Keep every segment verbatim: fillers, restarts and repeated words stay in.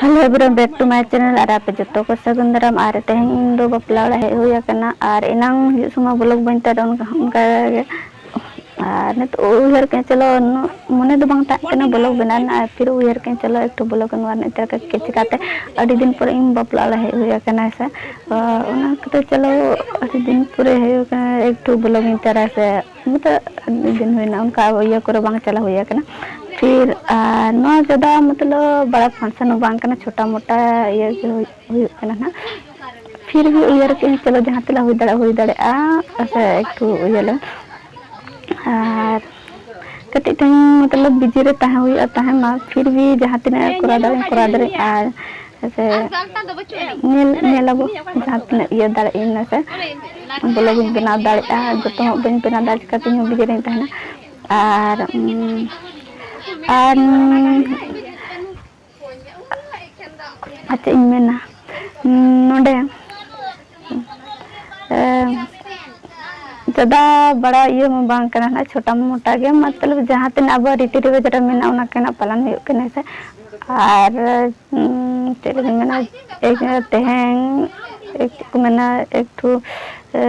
Hello everyone, back to my channel. ᱟᱨ ᱟᱯᱮ ᱡᱚᱛᱚ ᱠᱚ ᱥᱟᱹᱜᱩᱱ ᱫᱟᱨᱟᱢ᱾ ᱟᱨ ᱛᱮᱦᱮᱧ ᱤᱧ ᱫᱚ ᱵᱟᱯᱞᱟ ᱚᱲᱟᱜ ᱦᱮᱡ ᱦᱩᱭ ᱟᱠᱟᱱᱟ, ᱟᱨ ᱮᱱᱟᱝ ᱦᱤᱡᱩᱜ ᱥᱚᱢᱚᱭ vlog ᱵᱟᱹᱧ ᱛᱮᱭᱟᱨ ᱚᱱᱠᱟ, ᱚᱱᱠᱟ ᱜᱮ᱾ ᱟᱨ ᱱᱤᱛᱚᱜ ᱩᱭᱦᱟᱹᱨ ᱠᱮᱫᱟᱹᱧ, ᱪᱚᱞᱚ, ᱱᱩ-, ᱢᱚᱱᱮ ᱫᱚ ᱵᱟᱝ ᱛᱟᱦᱮᱸ ᱠᱟᱱᱟ vlog ᱵᱮᱱᱟᱣ ᱨᱮᱱᱟᱜ, ᱟᱨ ᱯᱷᱤᱨ ᱩᱭᱦᱟᱹᱨ ᱠᱮᱫᱟᱹᱧ, ᱪᱚᱞᱚ ᱮᱠᱴᱩ vlog ᱱᱚᱣᱟ ᱨᱮᱱᱟᱜ ᱪᱮᱠᱟ ᱠᱟᱛᱮ ᱟᱹᱰᱤ ᱫᱤᱱ ᱯᱚᱨᱮ ᱤᱧ ᱵᱟᱯᱞᱟ ᱚᱲᱟᱜ ᱦᱮᱡ ᱦᱩᱭ ᱟᱠᱟᱱᱟ ᱥᱮ᱾ ᱚᱱᱟ ᱠᱷᱟᱹᱛᱤᱨ ᱪᱚᱞᱚ ᱟᱹᱰᱤ ᱫᱤᱱ ᱯᱚᱨᱮ ᱦᱩᱭ ᱟᱠᱟᱱᱟ, ᱮᱠᱴᱩ vlog ᱤᱧ ᱛᱮᱭᱟᱨᱟ ᱥᱮ᱾ ᱢᱚᱛᱞᱚᱵ ᱟᱹᱰᱤ ᱫᱤᱱ ᱦᱩᱭᱱᱟ ᱚᱱᱠᱟ ᱤᱭᱟᱹ ᱠᱚᱨᱮ ᱵᱟᱝ ᱪᱟᱞᱟᱣ ᱦᱩᱭ ᱟᱠᱟᱱᱟ᱾ ᱯᱷᱤᱨ ᱟᱨ ᱱᱚᱣᱟ ᱡᱟᱫᱟ ᱢᱚᱛᱞᱚᱵ ᱵᱟᱲᱟ function ᱦᱚᱸ ᱵᱟᱝ ᱠᱟᱱᱟ, ᱪᱷᱳᱴᱟ ᱢᱚᱴᱟ ᱤᱭᱟᱹ ᱜᱮ ᱦᱩᱭ-, ᱦᱩᱭᱩᱜ ᱠᱟᱱᱟ ᱱᱟᱦᱟᱜ᱾ ᱯᱷᱤᱨ ᱵᱷᱤ ᱩᱭᱦᱟᱹᱨ ᱠᱮᱫᱟᱹᱧ, ᱪᱚᱞᱚ ᱡᱟᱦᱟᱸ ᱛᱤᱱᱟᱹᱜ ᱦᱩᱭ ᱫᱟᱲᱮᱭᱟᱜᱼᱟ, ᱦᱩᱭ ᱫᱟᱲᱮᱭᱟᱜᱼᱟ ᱥᱮ ᱮᱠᱴᱩ ᱤᱭᱟᱹ ᱞᱮ᱾ ᱟᱨ ᱠᱟᱹᱴᱤᱡ ᱴᱟᱭᱤᱢ ᱢᱚᱛᱞᱚᱵ ᱵᱤᱡᱤ ᱨᱮ ᱛᱟᱦᱮᱸ ᱦᱩᱭᱩᱜᱼᱟ, ᱛᱟᱦᱮᱸ ᱢᱟ, ᱯᱷᱤᱨ ᱵᱷᱤ ᱡᱟᱦᱟᱸ ᱛᱤᱱᱟᱹᱜ ᱠᱚᱨᱟᱣ ᱫᱟᱲᱮᱭᱟᱜ ᱠᱚᱨᱟᱣ ᱫᱟᱲᱮᱭᱟᱜ᱾ ᱟᱨ ᱥᱮ ᱧᱮᱞ, ᱧᱮᱞ ᱟᱵᱚ ᱡᱟᱦᱟᱸ ᱛᱤᱱᱟᱹᱜ ᱤᱭᱟᱹ ᱫᱟᱲᱮᱭᱟᱜ ᱤᱧ ᱥᱮ vlog ᱤᱧ ᱵᱮᱱᱟᱣ ᱫᱟᱲᱮᱭᱟᱜᱼᱟ᱾ ᱡᱚᱛᱚ ᱦᱚᱸ ᱵᱟᱹᱧ ᱵᱮᱱᱟᱣ ᱫᱟᱲᱮᱭᱟᱜ ᱪᱤᱠᱟᱹᱛᱮ ᱤᱧ ᱦᱚᱸ ᱵᱤᱡᱤ ᱨᱮᱧ ᱛᱟᱦᱮᱱᱟ᱾ ᱟᱨ, ᱩᱢ, ᱟᱨ, ᱩᱢ, ᱟᱨ ᱪᱮᱫ ᱤᱧ ᱢᱮᱱᱟ, ᱱᱚᱰᱮ, ᱮ, ᱡᱟᱫᱟ ᱵᱟᱲᱟ ᱤᱭᱟᱹ ᱢᱟ ᱵᱟᱝ ᱠᱟᱱᱟ ᱱᱟᱜ, ᱪᱷᱳᱴᱟ ᱢᱳᱴᱟ ᱜᱮ, ᱢᱚᱛᱞᱚᱵ ᱡᱟᱦᱟᱸ ᱛᱤᱱᱟᱹᱜ ᱟᱵᱚᱣᱟᱜ ᱨᱤᱛᱤ ᱨᱮᱣᱟᱡᱽ ᱨᱮ ᱢᱮᱱᱟᱜᱼᱟ, ᱚᱱᱟ ᱠᱚ ᱱᱟᱜ ᱯᱟᱞᱚᱱ ᱦᱩᱭᱩᱜ ᱠᱟᱱᱟ ᱥᱮ᱾ ᱟᱨ, ᱩᱢ, ᱪᱮᱫ ᱞᱮᱠᱟᱧ ᱢᱮᱱᱟ, ᱮᱠ-, ᱛᱮᱦᱮᱧ, ᱮᱠ-, ᱠᱚ ᱢᱮᱱᱟ, ᱮᱠᱴᱩ, ᱮ,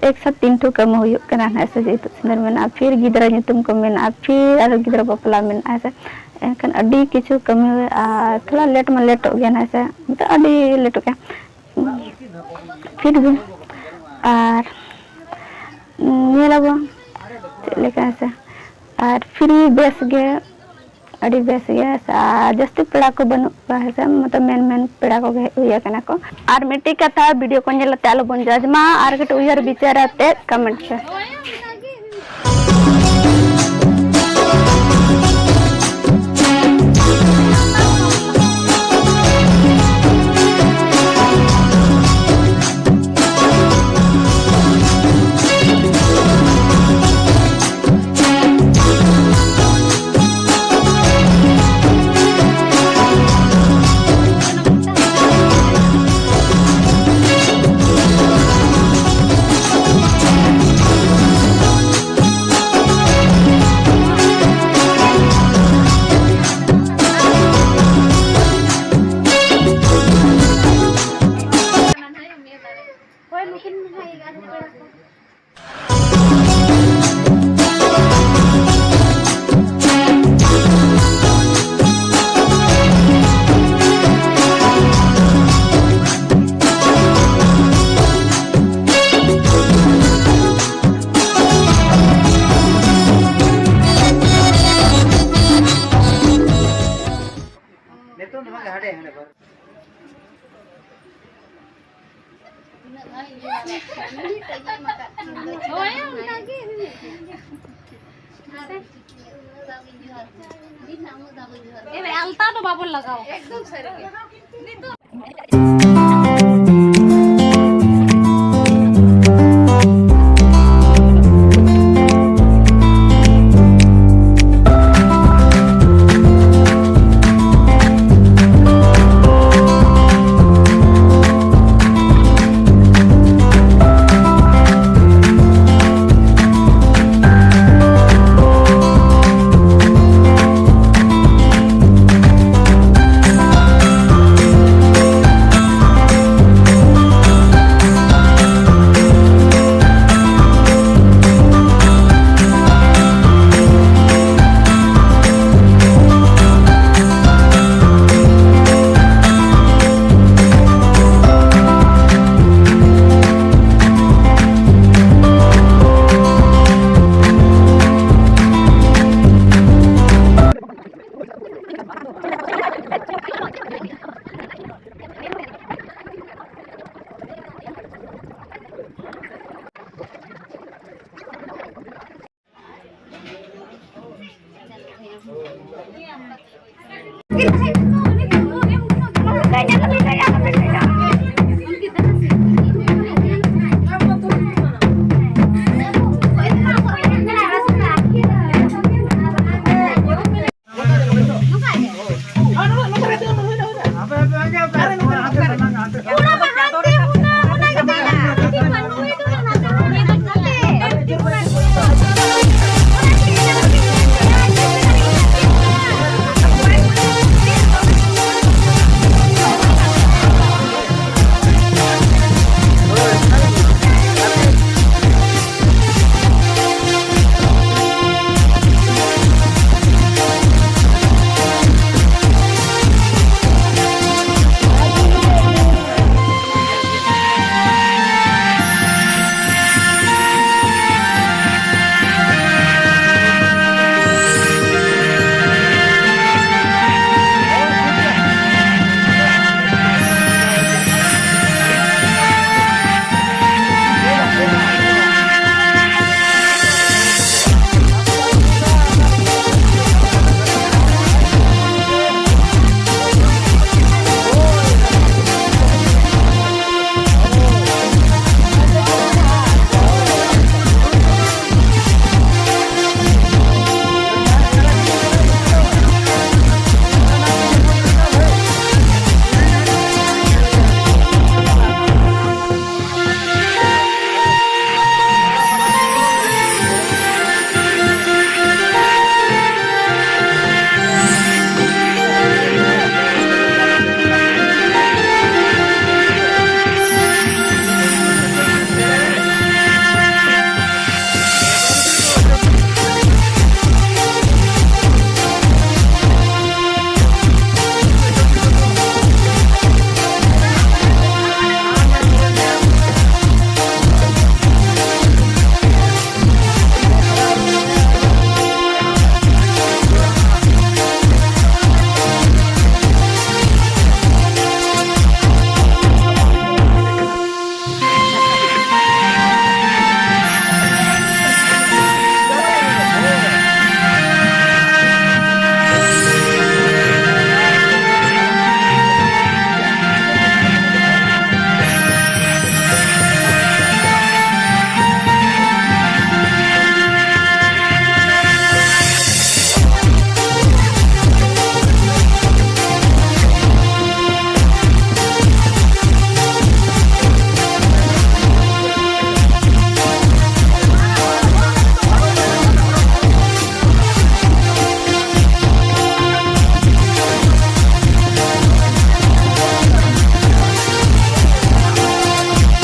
ᱮᱠ ᱥᱟᱛ ᱛᱤᱱ ᱴᱷᱩ ᱠᱟᱹᱢᱤ ᱦᱩᱭᱩᱜ ᱠᱟᱱᱟ ᱱᱟᱜ ᱥᱮ, ᱡᱮᱦᱮᱛᱩ ᱥᱤᱸᱫᱩᱨ ᱢᱮᱱᱟᱜᱼᱟ, ᱯᱷᱤᱨ ᱜᱤᱫᱽᱨᱟᱹ ᱧᱩᱛᱩᱢ ᱠᱚ ᱢᱮᱱᱟᱜᱼᱟ, ᱯᱷᱤᱨ ᱟᱨᱦᱚᱸ ᱜᱤᱫᱽᱨᱟᱹ ᱵᱟᱯᱞᱟ ᱢᱮᱱᱟᱜᱼᱟ ᱥᱮ᱾ ᱮᱱᱠᱷᱟᱱ ᱟᱹᱰᱤ ᱠᱤᱪᱷᱩ ᱠᱟᱹᱢᱤ ᱦᱩᱭᱩᱜᱼᱟ, ᱟᱨ ᱛᱷᱚᱲᱟ ᱞᱮᱴ ᱢᱟ ᱞᱮᱴᱚᱜ ᱜᱮᱭᱟ ᱱᱟᱜ ᱥᱮ, ᱢᱚᱛᱞᱚᱵ ᱟᱹᱰᱤ ᱞᱮᱴᱚᱜ ᱜᱮᱭᱟ᱾ ᱯᱷᱤᱨ ᱵᱷᱤ ᱟᱨ ᱧᱮᱞ ᱟᱵᱚᱱ ᱪᱮᱫ ᱞᱮᱠᱟ ᱦᱮᱸ ᱥᱮ᱾ ᱟᱨ ᱯᱷᱤᱨ ᱵᱷᱤ ᱵᱮᱥ ᱜᱮ, ᱟᱹᱰᱤ ᱵᱮᱥ ᱜᱮ ᱦᱮᱸ ᱥᱮ᱾ ᱟᱨ ᱡᱟᱹᱥᱛᱤ ᱯᱮᱲᱟ ᱠᱚ ᱵᱟᱹᱱᱩᱜ ᱠᱚᱣᱟ ᱦᱮᱸ ᱥᱮ, ᱢᱚᱛᱞᱚᱵ ᱢᱮᱱ ᱢᱮᱱ ᱯᱮᱲᱟ ᱠᱚᱜᱮ ᱦᱮᱡ ᱦᱩᱭ ᱟᱠᱟᱱᱟ ᱠᱚ᱾ ᱟᱨ ᱢᱤᱫᱴᱤᱡ ᱠᱟᱛᱷᱟ, video ᱠᱚ ᱧᱮᱞ ᱠᱟᱛᱮ ᱟᱞᱚᱵᱚᱱ judge ᱢᱟ, ᱟᱨ ᱠᱟᱹᱴᱤᱡ ᱩᱭᱦᱟᱹᱨ ᱵᱤᱪᱟᱹᱨ ᱟᱛᱮ comment ᱯᱮ᱾ ᱱᱤᱛᱚᱜ ᱫᱚ ᱵᱟᱝ, ᱦᱟᱸᱰᱮ, ᱦᱟᱸᱰᱮ ᱵᱟᱨ᱾ ᱦᱳᱭ, ᱚᱱᱠᱟ ᱜᱮ᱾ ᱮ ᱵᱷᱟᱭ, ᱟᱞᱛᱟ ᱫᱚ ᱵᱟᱵᱚᱱ ᱞᱟᱜᱟᱣ᱾ ᱮᱠᱫᱚᱢ ᱥᱟᱹᱨᱤ ᱜᱮ᱾